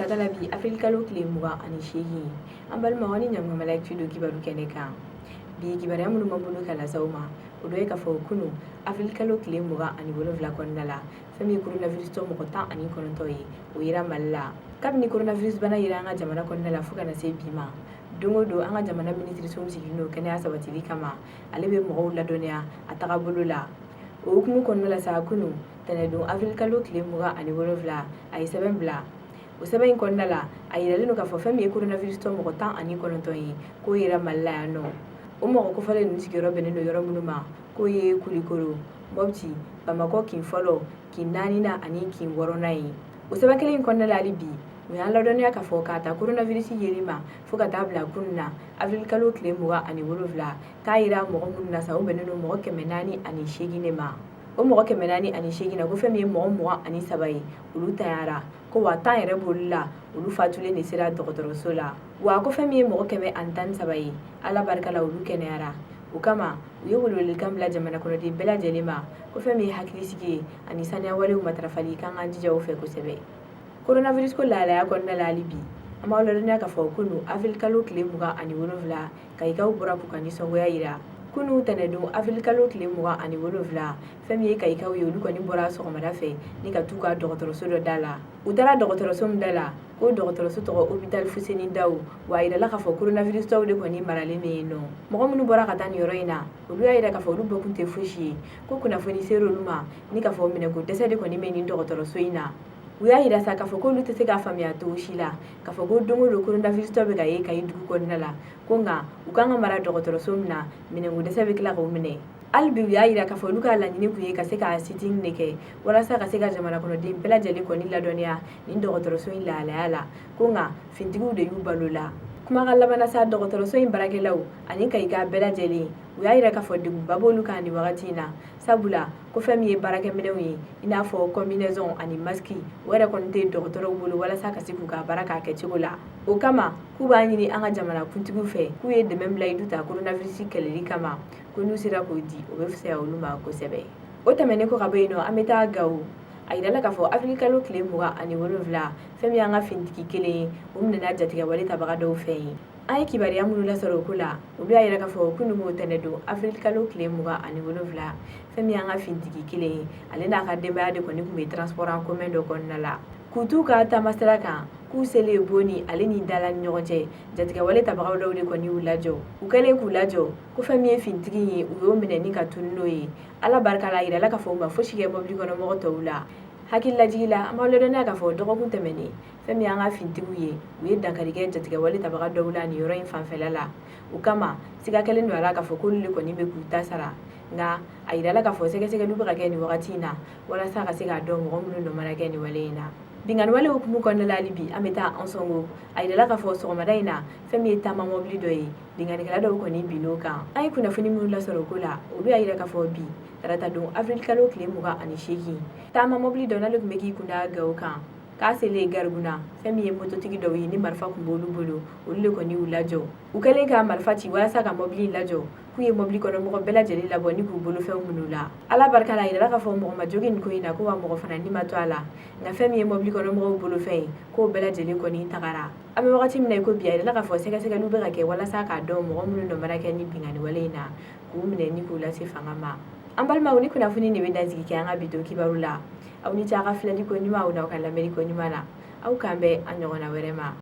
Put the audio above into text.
Tarata la bi, avril kalo tile 28, an balimaw, aw ni ɲankuma Mali Actu don kibaru kɛnɛ kan. Bi kibaruya minnu b'an bolo ka lase aw ma, o dɔ ye k'a fɔ kunu, avril kalo tile 27 kɔnɔna la, fɛn min ye coronavirus tɔ mɔgɔ 19 ye, o yera Mali la. Kabini coronavirus bana yera an ka jamana kɔnɔna la fo ka na se bi ma, don o don, an ka jamana minisiriso min sigilen don kɛnɛya sabatili kama, ale bɛ mɔgɔw ladɔnniya a tagabolo la. O hukumu kɔnɔna la sa, kunu tɛnɛdon, avril kalo tile 27, a ye sɛbɛn bila. O sɛbɛn in kɔnɔna la, a yiralen don k'a fɔ fɛn min ye coronavirus tɔ mɔgɔ 19 ye, k'o yera Mali la yan nɔ. O mɔgɔ kofɔlen ninnu sigiyɔrɔ bɛnnen don yɔrɔ minnu ma, k'o ye Kulikoro, Mɔpti, Bamakɔ kin fɔlɔ, kin naaninan ani kin wɔɔrɔnan ye. O sɛbɛn kelen in kɔnɔna la hali bi, u y'an ladɔnniya k'a fɔ k'a ta coronavirus yeli ma fo ka taa bila kunun na, avril kalo tile 27, k'a yira mɔgɔ minnu na sa, o bɛnnen don mɔgɔ 408 de ma. O mɔgɔ 408 na, ko fɛn min ye mɔgɔ 23 ye, olu tanyara, ko wa 10 yɛrɛ b'olu la, olu fatulen de sera dɔgɔtɔrɔso la, wa ko fɛn min ye mɔgɔ 113 ye, Ala barika la, olu kɛnɛyara. O kama, u ye welewelekan bila jamana kɔnɔden bɛɛ lajɛlen ma ko fɛn min ye hakilisigi ye ani saniyawalew matarafali, k'an k'an jija o fɛ kosɛbɛ. Coronavirus ko lahalaya kɔnɔna la hali bi, an b'aw ladɔnniya k'a fɔ kunu, avril kalo tile 27, Kayikaw bɔra k'u ka nisɔngoya yira. Kunu tɛnɛdon, avril kalo tile 27, fɛn min ye Kayikaw ye, olu kɔni bɔra sɔgɔmada fɛ ni ka t'u ka dɔgɔtɔrɔso dɔ da la. U taara dɔgɔtɔrɔso min da la, ko dɔgɔtɔrɔso tɔgɔ Hôpital Fuseni Daw, wa a yirala k'a fɔ coronavirus tɔw de kɔni maralen bɛ yen nɔ. Mɔgɔ minnu bɔra ka taa nin yɔrɔ in na, olu y'a yira k'a fɔ olu bɔkun tɛ fosi ye, ko kunnafoni sera olu ma ni k'a fɔ minɛnko dɛsɛ de kɔni bɛ nin dɔgɔtɔrɔso in na. U y'a yira sa k'a fɔ k'olu tɛ se k'a faamuya cogo si la k'a fɔ ko don o don coronavirus tɔ bɛ ka ye Kayi dugu kɔnɔna la, ko nka u kan ka mara dɔgɔtɔrɔso min na, minɛnko dɛsɛ bɛ tila k'u minɛ. Hali bi, u y'a yira k'a fɔ olu ka laɲini kun ye ka se ka sit-in de kɛ walasa ka se ka jamana kɔnɔden bɛɛ lajɛlen kɔni ladɔnniya nin dɔgɔtɔrɔso in lahalaya la, ko nka fintigiw de y'u balo la. Kumakan laban na sa, dɔgɔtɔrɔso in baarakɛlaw ani Kayika bɛɛ lajɛlen, u y'a yira k'a fɔ degunba b'olu kan nin wagati in na, sabula ko fɛn min ye baarakɛminɛnw ye, i n'a fɔ combinaison ani masque, o yɛrɛ kɔni tɛ dɔgɔtɔrɔw bolo walasa ka se k'u ka baara k'a kɛcogo la. O kama, k'u b'a ɲini an ka jamana kuntigiw fɛ k'u ye dɛmɛ bila yidu ta coronavirus kɛlɛli kama, ko n'u sera k'o di, o bɛ fisaya olu ma kosɛbɛ. O tɛmɛnen kɔ ka bɔ yen nɔ, an bɛ taa Gawo. A yirala k'a fɔ avril kalo tile 27, fɛn min y'an ka finitigi kelen ye, o minɛna jatigɛwale tabaga dɔw fɛ yen. An ye kibaruya minnu lasɔrɔ o ko la, olu y'a yira k'a fɔ kununko tɛnɛ don, avril kalo tile 27, fɛn min y'an ka finitigi kelen ye, ale n'a ka denbaya de kɔni tun bɛ transport en commun dɔ kɔnɔna la k'u t'u ka taamasira kan, k'u selen Boni ale ni Dala ni ɲɔgɔn cɛ, jatigɛwale tabagaw dɔw de kɔni y'u lajɔ. U kɛlen k'u lajɔ, ko fɛn min ye finitigi ye, u y'o minɛ ni ka tunu n'o ye. Ala barika la, a yirala k'a fɔ u ma fosi kɛ mobili kɔnɔ mɔgɔ tɔw la. Hakililajigi la, an b'aw ladɔnniya k'a fɔ dɔgɔkun tɛmɛnen, fɛn min y'an ka finitigiw ye, u ye dankari kɛ jatigɛwale tabaga dɔw la nin yɔrɔ in fanfɛla la. O kama, siga kɛlen don a la k'a fɔ k'olu de kɔni bɛ k'u ta sara, nka a yirala k'a fɔ sɛgɛsɛgɛliw bɛ ka kɛ nin wagati in na walasa ka se k'a dɔn mɔgɔ minnu nɔ mana kɛ nin wale in na. Binkanni wale hukumu kɔnɔna la hali bi, an bɛ taa Ansɔngo. A yirala k'a fɔ sɔgɔmada in na, fɛn min ye taama mɔbili dɔ ye, binkannikɛla dɔw kɔni binn'o kan. An ye kunnafoni minnu lasɔrɔ o ko la, olu y'a yira k'a fɔ bi tarata don, avril kalo tile 28, taama mɔbili dɔ n'ale tun bɛ k'i kunda Gawo kan, k'a selen Gariguna, fɛn min ye mototigi dɔw ye ni marifa tun b'olu bolo, olu de kɔni y'u lajɔ. U kɛlen ka marifa ci walasa ka mɔbili in lajɔ, k'u ye mɔbili kɔnɔ mɔgɔ bɛɛ lajɛlen labɔ ni k'u bolofɛnw minɛ u la. Ala barika la, a yirala k'a fɔ mɔgɔ ma jogin nin ko in na, ko wa mɔgɔ fana ni ma to a la, nka fɛn min ye mɔbili kɔnɔ mɔgɔw bolofɛn ye, k'o bɛɛ lajɛlen kɔni tagara. An bɛ wagati min na i ko bi, a yirala k'a fɔ sɛgɛsɛgɛliw bɛ ka kɛ walasa k'a dɔn mɔgɔ minnu nɔ mana kɛ ni binkanni wale in na, k'u minɛ ni k'u lase fanga ma. An balimaw, ni kunnafoni de bɛ dansigi kɛ an ka bi don kibaru la. Aw ni ce a ka filɛli ko ɲuman, aw n'aw ka lamɛnni ko ɲuman na. Aw k'an bɛn an ɲɔgɔnna wɛrɛ ma.